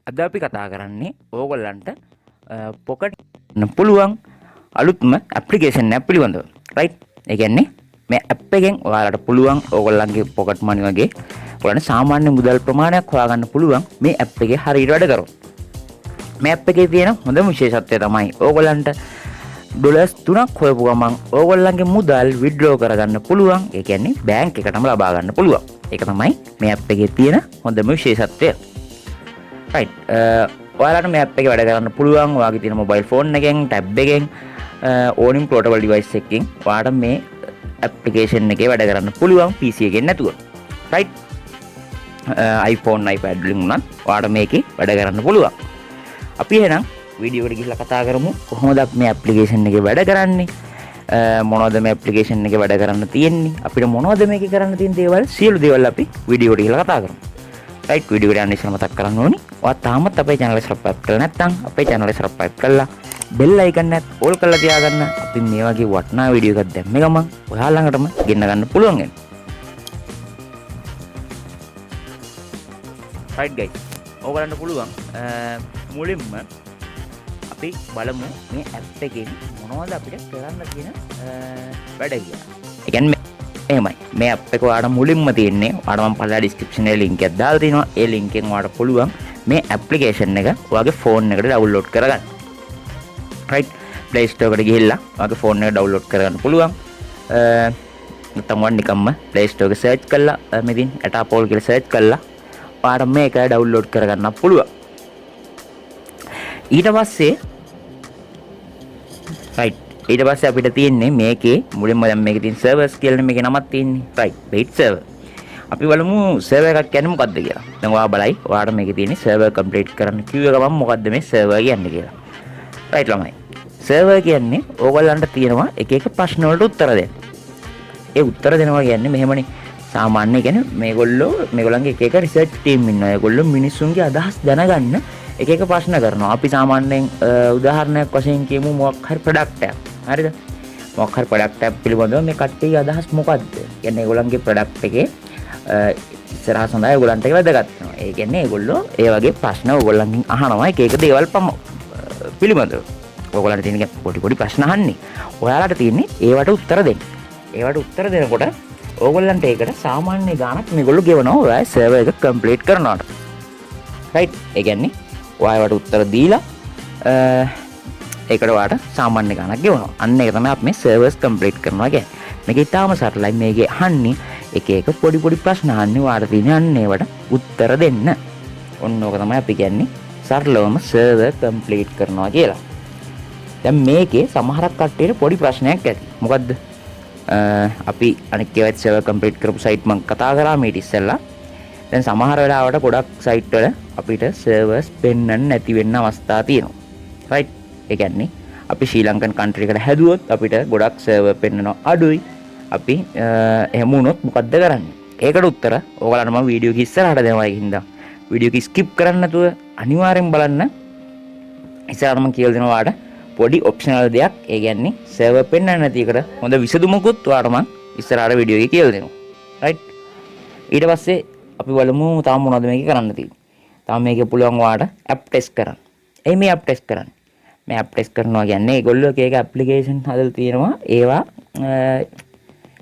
අද අපි කතා කරන්නේ ඕගොල්ලන්ට පොකට් පුළුවන් අලුත්ම ඇප්ලිකේෂන් එකක් පිළිබඳව. රයිට්. ඒ කියන්නේ මේ ඇප් එකෙන් ඔයාලට පුළුවන් ඕගොල්ලන්ගේ පොකට් මනි වගේ ඔයාලට සාමාන්‍ය මුදල් ප්‍රමාණයක් හොයාගන්න පුළුවන් මේ ඇප් එකේ හරියට වැඩ කරොත්. මේ ඇප් එකේ තියෙන හොඳම විශේෂත්වය තමයි ඕගොල්ලන්ට ඩොලර්ස් 3ක් හොයපු ගමන් ඕගොල්ලන්ගේ මුදල් විඩ්‍රෝ කරගන්න පුළුවන්. ඒ කියන්නේ බැංක් එකටම ලබා ගන්න පුළුවන්. ඒක තමයි මේ ඇප් එකේ තියෙන හොඳම විශේෂත්වය. රයිට්. ඔයාලට මේ ඇප් එකේ වැඩ කරන්න පුළුවන් ඔයාගේ තියෙන මොබයිල් ෆෝන් එකෙන්, ටැබ් එකෙන්, ඕනිම පෝටබල් ඩිවයිස් එකකින් ඔයාලට මේ ඇප්ලිකේෂන් එකේ වැඩ කරන්න පුළුවන් PC එකෙන් නැතුව. රයිට්. iPhone, iPad වලින් වුණත් ඔයාලට මේකේ වැඩ කරන්න පුළුවන්. අපි එහෙනම් වීඩියෝ එකට ගිහිල්ලා කතා කරමු කොහොමද අපි මේ ඇප්ලිකේෂන් එකේ වැඩ කරන්නේ, මොනවද මේ ඇප්ලිකේෂන් එකේ වැඩ කරන්න තියෙන්නේ, අපිට මොනවද මේකේ කරන්න තියෙන දේවල්, සියලු දේවල් අපි වීඩියෝ එකට ගිහිල්ලා කතා කරමු. රයිට්. වීඩියෝ එකට යන්න ඉස්සෙල්ලා මතක් කරන්න ඕනි, ඔයා තාමත් අපේ channel එක subscribe කරලා නැත්නම් අපේ channel එක subscribe කරලා බෙල් අයිකන් එකත් ඕල් කරලා තියාගන්න. අපි මේ වගේ වටිනා වීඩියෝ එකක් දැම්ම ගමන් ඔයා ළඟටම ගෙන්න ගන්න පුළුවන් වෙනවා. රයිට් ගයිස්, ඔයගලන්ට පුළුවන් මුලින්ම අපි බලමු මේ ඇප් එකෙන් මොනවද අපිට කරන්න තියෙන වැඩ කියලා. ඒ කියන්නේ එහෙමයි. මේ ඇප් එක ඔයාලට මුලින්ම තියෙන්නේ, ඔයාලට මම පල්ලා ඩිස්ක්‍රිප්ෂන් එකේ ලින්ක් එකක් දාලා තිනවා. ඒ ලින්ක් එකෙන් ඔයාලට පුළුවන් මේ ඇප්ලිකේෂන් එක ඔයාගේ ෆෝන් එකට ඩවුන්ලෝඩ් කරගන්න. රයිට්. Play Store එකට ගිහිල්ලා ඔයාගේ ෆෝන් එකට ඩවුන්ලෝඩ් කරගන්න පුළුවන්. නැත්නම් ඔයා නිකම්ම Play Store එක සර්ච් කරලා මෙතින් ඇටාපෝල් කියලා සර්ච් කරලා ඔයාලට මේක ඩවුන්ලෝඩ් කරගන්න පුළුවන්. ඊට පස්සේ රයිට්, ඊට පස්සේ අපිට තියෙන්නේ මේකේ මුලින්ම දැන් මේකේ තියෙන සර්වර්ස් කියලා මේකේ නමක් තියෙන්නේ. Right, page server. අපි බලමු සර්වර් එකක් කියන්නේ මොකද්ද කියලා. දැන් ඔයා බලයි ඔයාට මේකේ තියෙන්නේ සර්වර් කම්ප්ලීට් කරන්න කිව්ව ගමන් මොකද්ද මේ සර්වර් කියන්නේ කියලා. රයිට් ළමයි. සර්වර් කියන්නේ ඕගොල්ලන්ට තියෙනවා එක එක ප්‍රශ්න වලට උත්තර දෙන්න. ඒ උත්තර දෙනවා කියන්නේ මෙහෙමනේ. සාමාන්‍ය කියන්නේ මේගොල්ලෝ මේගොල්ලන්ගේ එක එක රිසර්ච් ටීම් ඉන්නවා. ඒගොල්ලෝ මිනිස්සුන්ගේ අදහස් දැනගන්න එක එක ප්‍රශ්න කරනවා. අපි සාමාන්‍යයෙන් උදාහරණයක් වශයෙන් කියමු මොකක් හරි ප්‍රොඩක්ට් එකක්. හරිද? මොකක් හරි ප්‍රොඩක්ට් එකක් පිළිබඳව මේ කට්ටියගේ අදහස් මොකද්ද? කියන්නේ ඒගොල්ලන්ගේ ප්‍රොඩක්ට් එකේ ඉස්සරහ සඳහා ඒගොල්ලන්ට ඒක වැදගත් වෙනවා. ඒ කියන්නේ ඒගොල්ලෝ ඒ වගේ ප්‍රශ්න ඕගොල්ලන්ගෙන් අහනවා එක එක දේවල් පිළිබඳව. ඕගොල්ලන්ට තියෙන පොඩි පොඩි ප්‍රශ්න අහන්නේ. ඔයාලට තියෙන්නේ ඒවට උත්තර දෙන්න. ඒවට උත්තර දෙනකොට ඕගොල්ලන්ට ඒකට සාමාන්‍ය ගාණක් මේගොල්ලෝ ගෙවනවා ඔයා සර්වර් එක කම්ප්ලීට් කරනවට. රයිට්. ඒ කියන්නේ ඔයා ඒවට උත්තර දීලා ඒකට ඔයාට සාමාන්‍ය ගාණක් ගෙවනවා. අන්න ඒක තමයි අපි මේ සර්වර්ස් කම්ප්ලීට් කරනවා කියන්නේ. මේක ඉතාම සරලයි. මේකේ අහන්නේ එක එක පොඩි පොඩි ප්‍රශ්න අහන්නේ ඔයාට තියෙන්නේ අන්න ඒවට උත්තර දෙන්න. ඔන්න ඕක තමයි අපි කියන්නේ සරලවම සර්වර් කම්ප්ලීට් කරනවා කියලා. දැන් මේකේ සමහරක් කට්ටියට පොඩි ප්‍රශ්නයක් ඇති. මොකද්ද? අපි අනික් ඒවාත් සර්වර් කම්ප්ලීට් කරපු සයිට් මං කතා කරා මීට ඉස්සෙල්ලා. දැන් සමහර වෙලාවට ගොඩක් සයිට් වල අපිට සර්වර්ස් පෙන්වන්න නැති වෙන්න අවස්ථා තියෙනවා. රයිට්. ඒ කියන්නේ අපි ශ්‍රී ලංකන් කන්ට්‍රි එකට හැදුවොත් අපිට ගොඩක් සර්වර් පෙන්වනවා අඩුයි. අපි එහෙම වුණොත් මොකද්ද කරන්නේ? ඒකට උත්තර ඔයාලට මම වීඩියෝ එක ඉස්සරහට දෙනවා. ඒක හින්දා වීඩියෝ එක ස්කිප් කරන්න නැතුව අනිවාර්යෙන් බලන්න. ඉස්සරහට මම කියලා දෙනවා ඔයාලට පොඩි ඔප්ෂනල් දෙයක්. ඒ කියන්නේ සර්වර් පෙන්වන්න නැති එකට හොඳ විසඳුමකුත් ඔයාලට මම ඉස්සරහට වීඩියෝ එකේ කියලා දෙනවා. රයිට්. ඊට පස්සේ අපි බලමු තාම මොනවද මේකේ කරන්න තියෙන්නේ. තාම මේකේ පුළුවන් ඔයාලට ඇප් ටෙස්ට් කරන්න. එයි මේ ඇප් ටෙස්ට් කරන්නේ. මේ ඇප් ටෙස්ට් කරනවා කියන්නේ ඒගොල්ලෝ එක එක ඇප්ලිකේෂන් හදලා තියෙනවා. ඒවා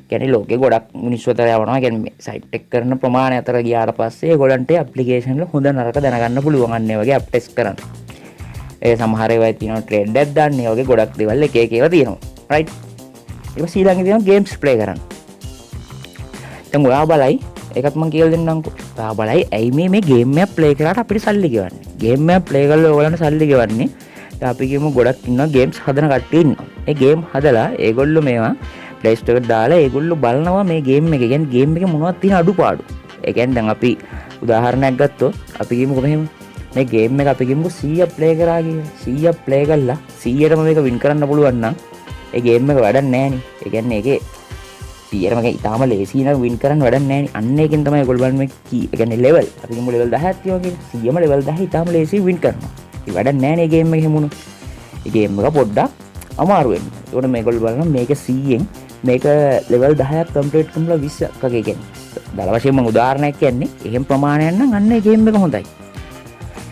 කියන්නේ ලෝකේ ගොඩක් මිනිස්සු අතර යවනවා. කියන්නේ මේ සයිට් එක කරන ප්‍රමාණය අතර ගියාට පස්සේ ඒගොල්ලන්ට ඇප්ලිකේෂන් වල හොඳ නරක දැනගන්න පුළුවන්. අන්න ඒ වගේ ඇප් ටෙස්ට් කරන්න. ඒ සමහර ඒවා තියෙනවා ට්‍රේඩ් එකක් දාන්න. ඒ වගේ ගොඩක් දේවල් එක එක ඒවා තියෙනවා. රයිට්. ඊට පස්සේ ඊළඟ තියෙනවා ගේම්ස් ප්ලේ කරන්න. දැන් ඔයා බලයි ඒකත් මං කියලා දෙන්නම්කෝ. ඔයා බලයි ඇයි මේ ගේම් එකක් ප්ලේ කරාට අපිට සල්ලි ගෙවන්නේ? ගේම් එකක් ප්ලේ කරලා ඔයගොල්ලන්ට සල්ලි ගෙවන්නේ. දැන් අපි කියමු ගොඩක් ඉන්නවා ගේම්ස් හදන කට්ටිය ඉන්නවා. ඒ ගේම් හදලා ඒගොල්ලෝ මේවා Play Store එකට දාලා ඒගොල්ලෝ බලනවා මේ ගේම් එක. කියන්නේ ගේම් එකේ මොනවද තියෙන අඩුපාඩු. ඒ කියන්නේ දැන් අපි උදාහරණයක් ගත්තොත් අපි කියමුකෝ මෙහෙම. මේ ගේම් එක අපි කියමුකෝ 100ක් ප්ලේ කරා කියලා. 100ක් ප්ලේ කරලා 100ටම මේක වින් කරන්න පුළුවන් නම් ඒ ගේම් එක වැඩක් නෑනේ. ඒ කියන්නේ ඒකේ 100ටම ඒක ඉතාම ලේසි නම් වින් කරන්න වැඩක් නෑනේ. අන්න ඒකෙන් තමයි ඒගොල්ලෝ බලන්නේ මේ කී ඒ කියන්නේ ලෙවල්. අපි කියමු ලෙවල් 10ක් තියෙනවා කියලා. 100ම ලෙවල් 10 ඉතාම ලේසි වින් කරනවා. ඒ වැඩක් නෑනේ ගේම් එක එහෙම වුණොත්. ඒ ගේම් එක පොඩ්ඩක් අමාරු වෙනවා. ඒකට මේගොල්ලෝ බලනවා මේක 100න් මේක ලෙවල් 10ක් කම්ප්ලීට් කරලා 20ක් වගේ කියන්නේ. දල වශයෙන් මම උදාහරණයක් කියන්නේ එහෙම ප්‍රමාණයක් නම් අන්න ඒ ගේම් එක හොඳයි.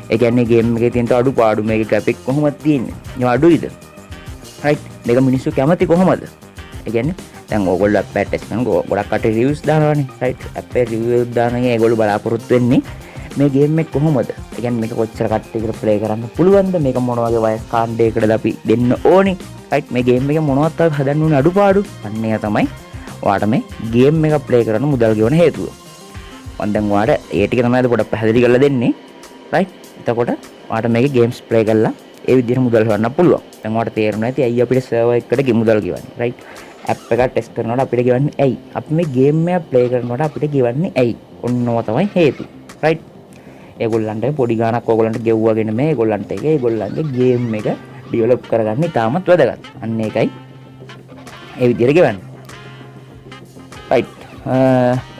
ඒ කියන්නේ ගේම් එකේ තියෙන අඩුපාඩු, මේකේ ග්‍රැෆික් කොහොමද තියෙන්නේ, ඒවා අඩුයිද, රයිට්, මේක මිනිස්සු කැමති කොහොමද. ඒ කියන්නේ දැන් ඕගොල්ලෝ ඇප් එක ටෙස්ට් කරන ගොඩක් කට්ටිය රිවිව්ස් දානවනේ, රයිට්. ඇප් එකේ රිවිව් දාන එක ඒගොල්ලෝ බලාපොරොත්තු වෙන්නේ මේ ගේම් එක කොහොමද, ඒ කියන්නේ මේක කොච්චර කට්ටියකට ප්ලේ කරන්න පුළුවන්ද, මේක මොන වගේ වයස් කාණ්ඩයකටද අපි දෙන්න ඕනි, රයිට්, මේ ගේම් එකේ මොනවද අපි හදන්න ඕනේ අඩුපාඩු. අන්න ඒක තමයි ඔයාට මේ ගේම් එක ප්ලේ කරන්න මුදල් ගෙවන හේතුව. මම දැන් ඔයාට ඒ ටික තමයි අද පොඩක් පැහැදිලි කරලා දෙන්නේ, රයිට්. එතකොට ඔයාට මේකේ ගේම්ස් ප්ලේ කරලා ඒ විදිහට මුදල් හොයන්න පුළුවන්. දැන් ඔයාට තේරෙනවා ඇති ඇයි අපිට සර්වර් එකකට මුදල් ගෙවන්නේ, රයිට්. ඇප් එකක් ටෙස්ට් කරනකොට අපිට ගෙවන්නේ ඇයි, අපි මේ ගේම් එක ප්ලේ කරනකොට අපිට ගෙවන්නේ ඇයි, ඔන්න ඔය තමයි හේතුව, රයිට්. ඒගොල්ලන්ට පොඩි ගාණක් ඕගොල්ලන්ට ගෙව්වගෙන මේ ඒගොල්ලන්ට ඒක ඒගොල්ලන්ගේ ගේම් එක ඩෙවලොප් කරගන්න ඉතාමත් වැදගත්. අන්න ඒකයි ඒ විදිහට ගෙවන්නේ, රයිට්.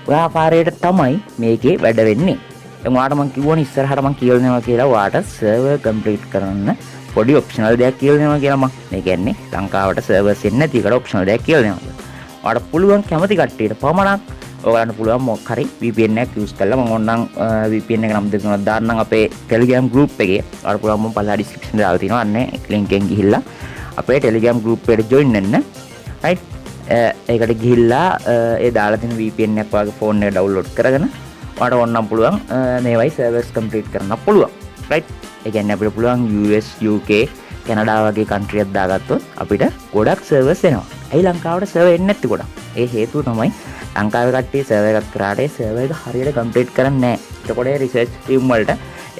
ඔය ආකාරයට තමයි මේකේ වැඩ වෙන්නේ. දැන් ඔයාලට මං කිව්වනේ ඉස්සරහට මං කියලා දෙනවා කියලා ඔයාට සර්වර් කම්ප්ලීට් කරන්න පොඩි ඔප්ෂනල් දෙයක් කියලා දෙනවා කියලා මං. මේ කියන්නේ ලංකාවට සර්වර්ස් එන්නේ නැති එකට ඔප්ෂනල් දෙයක් කියලා දෙනවා කියලා. ඔයාලට පුළුවන් කැමති කට්ටියට පමණක් ඔයාලට පුළුවන් මොකක් හරි VPN එකක් යූස් කරලා, මම ඕනනම් VPN එක නම් දෙක තුනක් දාන්නම් අපේ Telegram group එකේ. ඔයාලට පුළුවන් මම පල්ලා ඩිස්ක්‍රිප්ෂන් එකේ දාලා තියෙනවා. අන්න ලින්ක් එකෙන් ගිහිල්ලා අපේ Telegram group එකට ජොයින් වෙන්න, රයිට්. ඒකට ගිහිල්ලා ඒ දාලා තියෙන VPN එකක් ඔයාගේ ෆෝන් එකට ඩවුන්ලෝඩ් කරගෙන ඔයාලට ඕනනම් පුළුවන් මේවයි සර්වර්ස් කම්ප්ලීට් කරන්න පුළුවන්, රයිට්. ඒ කියන්නේ අපිට පුළුවන් US, UK, Canada වගේ කන්ට්‍රි එකක් දාගත්තොත් අපිට ගොඩක් සර්වර්ස් එනවා. ඇයි ලංකාවට සර්වර් එන්නේ නැත්තේ ගොඩක්? ඒ හේතුව තමයි ලංකාවේ කට්ටිය සර්වර් එකක් කරාට ඒ සර්වර් එක හරියට කම්ප්ලීට් කරන්නේ නැහැ. එතකොට ඒ රිසර්ච් ටීම් වලට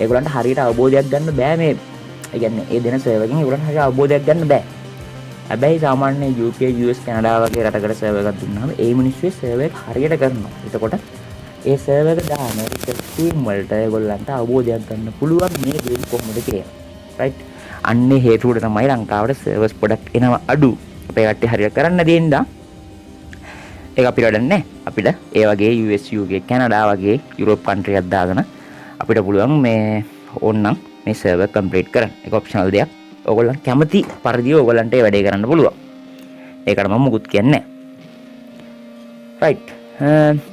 ඒගොල්ලන්ට හරියට අවබෝධයක් ගන්න බෑ මේ. ඒ කියන්නේ ඒ දෙන සර්වර් එකෙන් ඒගොල්ලන්ට හරියට අවබෝධයක් ගන්න බෑ. හැබැයි සාමාන්‍ය UK, US, Canada වගේ රටකට සර්වර් එකක් දුන්නාම ඒ මිනිස්සු ඒ සර්වර් එක හරියට කරනවා. එතකොට ඒ සර්වර් එක දාන රිසර්ච් ටීම් වලට ඒගොල්ලන්ට අවබෝධයක් ගන්න පුළුවන් මේ ගේම් කොහොමද කියලා. රයිට්. අන්නේ හේතුවට තමයි ලංකාවට සර්වර්ස් පොඩක් එනවා අඩු. අපේ කට්ටිය හරියට කරන්න දෙන්න. ඒක අපිට වැඩක් නෑ. අපිට ඒ වගේ US, UK, Canada වගේ යුරෝප් කන්ට්‍රි එකක් දාගෙන අපිට පුළුවන් මේ ඕන්නම් මේ සර්වර් කම්ප්ලීට් කරන්න. ඒක ඔප්ෂනල් දෙයක්. ඕගොල්ලන් කැමති පරිදි ඕගොල්ලන්ට ඒ වැඩේ කරන්න පුළුවන්. ඒකට මම මුකුත් කියන්නේ නෑ. රයිට්.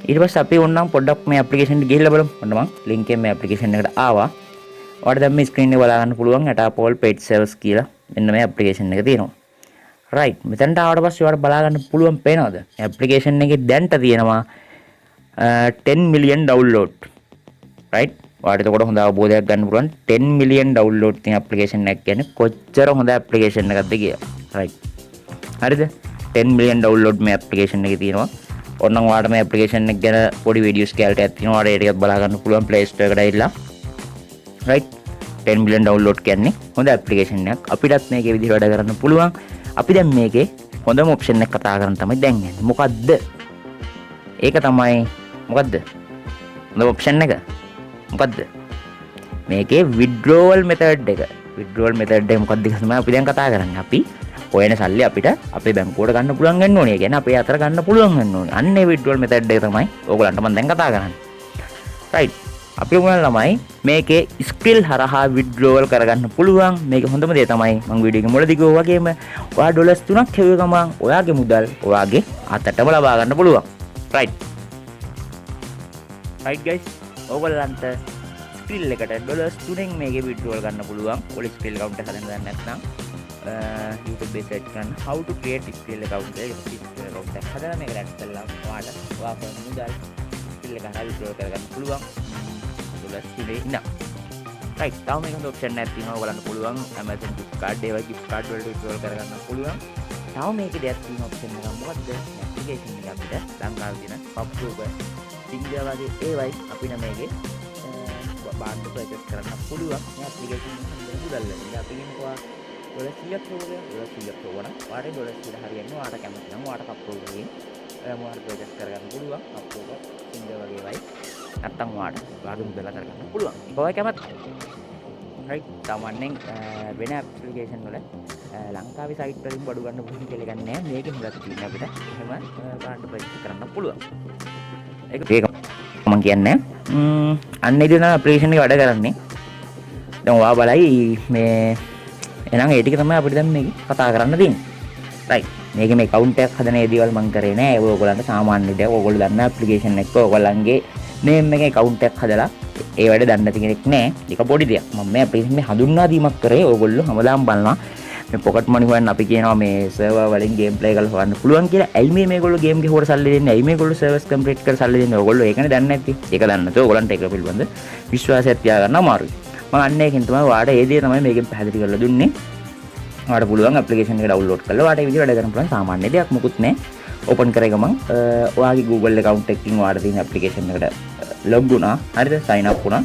ඊට පස්සේ අපි ඕන්නම් පොඩ්ඩක් මේ ඇප්ලිකේෂන් එකට ගිහිල්ලා බලමු. ඔන්න මං ලින්ක් එකෙන් මේ ඇප්ලිකේෂන් එකට ආවා. ඔයාලට දැන් මේ ස්ක්‍රීන් එක බලා ගන්න පුළුවන් Atapol paid service කියලා. මෙන්න මේ ඇප්ලිකේෂන් එක තියෙනවා. රයිට්. මෙතනට ආවට පස්සේ ඔයාලට බලා ගන්න පුළුවන් පේනවද? මේ ඇප්ලිකේෂන් එකේ දැන්ට තියෙනවා 10 million download. Right. ඔයාලට එතකොට හොඳ අවබෝධයක් ගන්න පුළුවන් 10 මිලියන් ඩවුන්ලෝඩ් තියෙන ඇප්ලිකේෂන් එකක් කියන්නේ කොච්චර හොඳ ඇප්ලිකේෂන් එකක්ද කියලා. රයිට්. හරිද? 10 මිලියන් ඩවුන්ලෝඩ් මේ ඇප්ලිකේෂන් එකේ තියෙනවා. ඕනනම් ඔයාලට මේ ඇප්ලිකේෂන් එක ගැන පොඩි වීඩියෝස් කැලට් එකක් තියෙනවා. ඔයාලට ඒ ටිකත් බලා ගන්න පුළුවන් Play Store එකට ඇවිල්ලා. රයිට්. 10 මිලියන් ඩවුන්ලෝඩ් කියන්නේ හොඳ ඇප්ලිකේෂන් එකක්. අපිටත් මේකේ විදිහට වැඩ කරන්න පුළුවන්. අපි දැන් මේකේ හොඳම ඔප්ෂන් එක කතා කරන්න තමයි දැන් යන්නේ. මොකද්ද? ඒක තමයි මොකද්ද? හොඳ ඔප්ෂන් එක මොකද්ද? මේකේ විඩ්‍රෝවල් මෙතඩ් එක. විඩ්‍රෝවල් මෙතඩ් එක මොකද්ද කියලා තමයි අපි දැන් කතා කරන්නේ. අපි හොයන සල්ලි අපිට අපේ බැංකුවට ගන්න පුළුවන් වෙන්න ඕනේ. ඒ කියන්නේ අපේ අතට ගන්න පුළුවන් වෙන්න ඕනේ. අන්න ඒ විඩ්‍රෝවල් මෙතඩ් එක තමයි ඕගොල්ලන්ට මම දැන් කතා කරන්නේ. රයිට්. අපි උගන්වන ළමයි මේකේ ස්ක්‍රිල් හරහා විඩ්‍රෝවල් කරගන්න පුළුවන්. මේක හොඳම දේ තමයි මං වීඩියෝ එකේ මුලදී කිව්වා වගේම ඔයා ඩොලර්ස් 3ක් හෙව්ව ගමන් ඔයාගේ මුදල් ඔයාගේ අතටම ලබා ගන්න පුළුවන්. රයිට්. රයිට් ගයිස්, ඕගොල්ලන්ට ස්ක්‍රිල් එකට ඩොලර්ස් 3න් මේකේ විඩ්‍රෝවල් ගන්න පුළුවන්. ඔයාලා ස්ක්‍රිල් ඇකවුන්ට් එක හදන්න දන්නේ නැත්නම් YouTube එකේ සර්ච් කරන්න how to create Skrill account කියලා. ඊට පස්සේ Skrill account එකක් හදලා මේකට ඇඩ් කරලා ඔයාලට ඔයා කරන මුදල් Skrill එක හරහා විඩ්‍රෝවල් කරගන්න පුළුවන්. ඩොලර්ස් 3 ඉඳන්. රයිට්. තව මේක හොඳ ඔප්ෂන් එකක් තියෙනවා. ඔයාලන්ට පුළුවන් Amazon gift card ඒ වගේ gift card වලට විඩ්‍රෝවල් කරගන්න පුළුවන්. තව මේකේ දෙයක් තියෙන ඔප්ෂන් එකක් මොකද්ද? මේ ඇප්ලිකේෂන් එක අපිට ලංකාවේ තියෙන පබ් සූපර් සිංගර් වගේ ඒවයි අපිට මේකේ භාණ්ඩ පර්චේස් කරන්න පුළුවන්. මේ ඇප්ලිකේෂන් එක හරියට මුදල් වෙනවා. ඉතින් අපි කියමුකෝ ඩොලර් 100ක් හොවගෙන ඩොලර් 100ක් හොවන ඔයාට ඩොලර් 100 හරියන්නේ ඔයාට කැමති නම් ඔයාට කප් එකකින් මොනවාරි පර්චේස් කරගන්න පුළුවන්. කප් එක සිංගර් වගේ ඒවයි නැත්තම් ඔයාට ඔයාගේ මුදල කරගන්න පුළුවන්. ඒක ඔයා කැමති. රයිට්. සාමාන්‍යයෙන් වෙන ඇප්ලිකේෂන් වල ලංකාවේ සයිට් වලින් බඩු ගන්න පුළුවන් කියලා එකක් නෑ. මේකේ හොඳක් තියෙන අපිට එහෙම භාණ්ඩ පර්චේස් කරන්න පුළුවන්. ඒක ඒක මං කියන්නේ අන්න ඉතින් තමයි ඇප්ලිකේෂන් එක වැඩ කරන්නේ. දැන් ඔයා බලයි මේ එහෙනම් ඒ ටික තමයි අපිට දැන් මේකේ කතා කරන්න තියෙන්නේ. රයිට්. මේකේ මේ ඇකවුන්ට් එකක් හදන ඒ දේවල් මං කරේ නෑ. ඒක ඔයගොල්ලන්ට සාමාන්‍ය දෙයක්. ඔයගොල්ලෝ දන්න ඇප්ලිකේෂන් එක ඔයගොල්ලන්ගේ නේම් එකේ ඇකවුන්ට් එකක් හදලා ඒ වැඩ දන්නේ නැති කෙනෙක් නෑ. ඒක පොඩි දෙයක්. මම මේ ඇප්ලිකේෂන් මේ හඳුන්වා දීමක් කරේ. ඕගොල්ලෝ හැමදාම බලනවා මේ පොකට් මනි හොයන්න අපි කියනවා මේ සර්වර් වලින් ගේම් ප්ලේ කරලා හොයන්න පුළුවන් කියලා. ඇයි මේ මේගොල්ලෝ ගේම් ගැහුවට සල්ලි දෙන්නේ? ඇයි මේගොල්ලෝ සර්වර්ස් කම්ප්ලීට් කරලා සල්ලි දෙන්නේ? ඕගොල්ලෝ ඒකනේ දන්නේ නැත්තේ. ඒක දන්නේ නැතුව ඕගොල්ලන්ට ඒක පිළිබඳ විශ්වාසයක් තියාගන්න අමාරුයි. මම අන්න ඒකෙන් තමයි ඔයාලට ඒ දේ තමයි මේකෙන් පැහැදිලි කරලා දුන්නේ. ඔයාලට පුළුවන් ඇප්ලිකේෂන් එක ඩවුන්ලෝඩ් කරලා ඔයාලට ඒ විදිහට වැඩ කරන්න පුළුවන්. සාමාන්‍ය දෙයක්, මොකුත් නෑ. ඕපන් කරේ ගමන් ඔයාගේ Google account එකකින් ඔයාලට තියෙන ඇප්ලිකේෂන් එකට ලොග් වුණා. හරිද? සයින් අප් වුණා.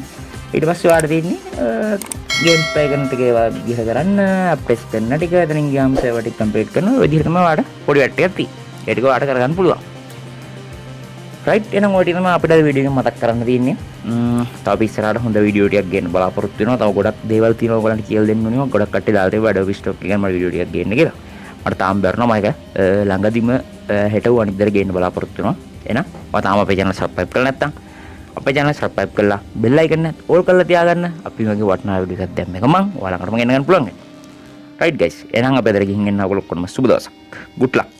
ඊට පස්සේ ඔයාලට තියෙන්නේ ගේම් ප්ලේ කරන ටික ඒවා විදිහ කරන්න, අප්‍රෙස් කරන ටික, එතනින් ගියාම සර්වර් ටික කම්ප්ලීට් කරනවා. ඔය විදිහට තමයි ඔයාලට පොඩි වැඩ ටිකක් තියෙන්නේ. ඒ ටික ඔයාලට කරගන්න පුළුවන්. රයිට්, එහෙනම් ඔය ටික තමයි අපිට අද වීඩියෝ එකෙන් මතක් කරන්න තියෙන්නේ. තව අපි ඉස්සරහට හොඳ වීඩියෝ ටිකක් ගේන්න බලාපොරොත්තු වෙනවා. තව ගොඩක් දේවල් තියෙනවා ඔයගොල්ලන්ට කියලා දෙන්න ඕනේ. ගොඩක් කට්ටිය දාලා තිබ්බා Adobe Stock එක ගැන මට වීඩියෝ ටිකක් ගේන්න කියලා. මට තාම බැරුණා. මම ඒක ළඟදිම හෙට වූ අනිද්දාට ගේන්න බලාපොරොත්තු වෙනවා. එහෙනම් ඔයා තාම අපේ channel subscribe කරලා නැත්නම් අපේ channel subscribe කරලා bell icon එක ඕල් කරලා තියාගන්න. අපි වගේ වටිනා වීඩියෝ එකක් දැම්ම ගමන් ඔයා ළඟටම ගෙන්න ගන්න පුළුවන්. රයිට් ගයිස්, එහෙනම් අපි අදට ගිහින් එන්න. ඔයගොල්ලෝ ඔක්කොටම සුබ දවසක්. Good luck.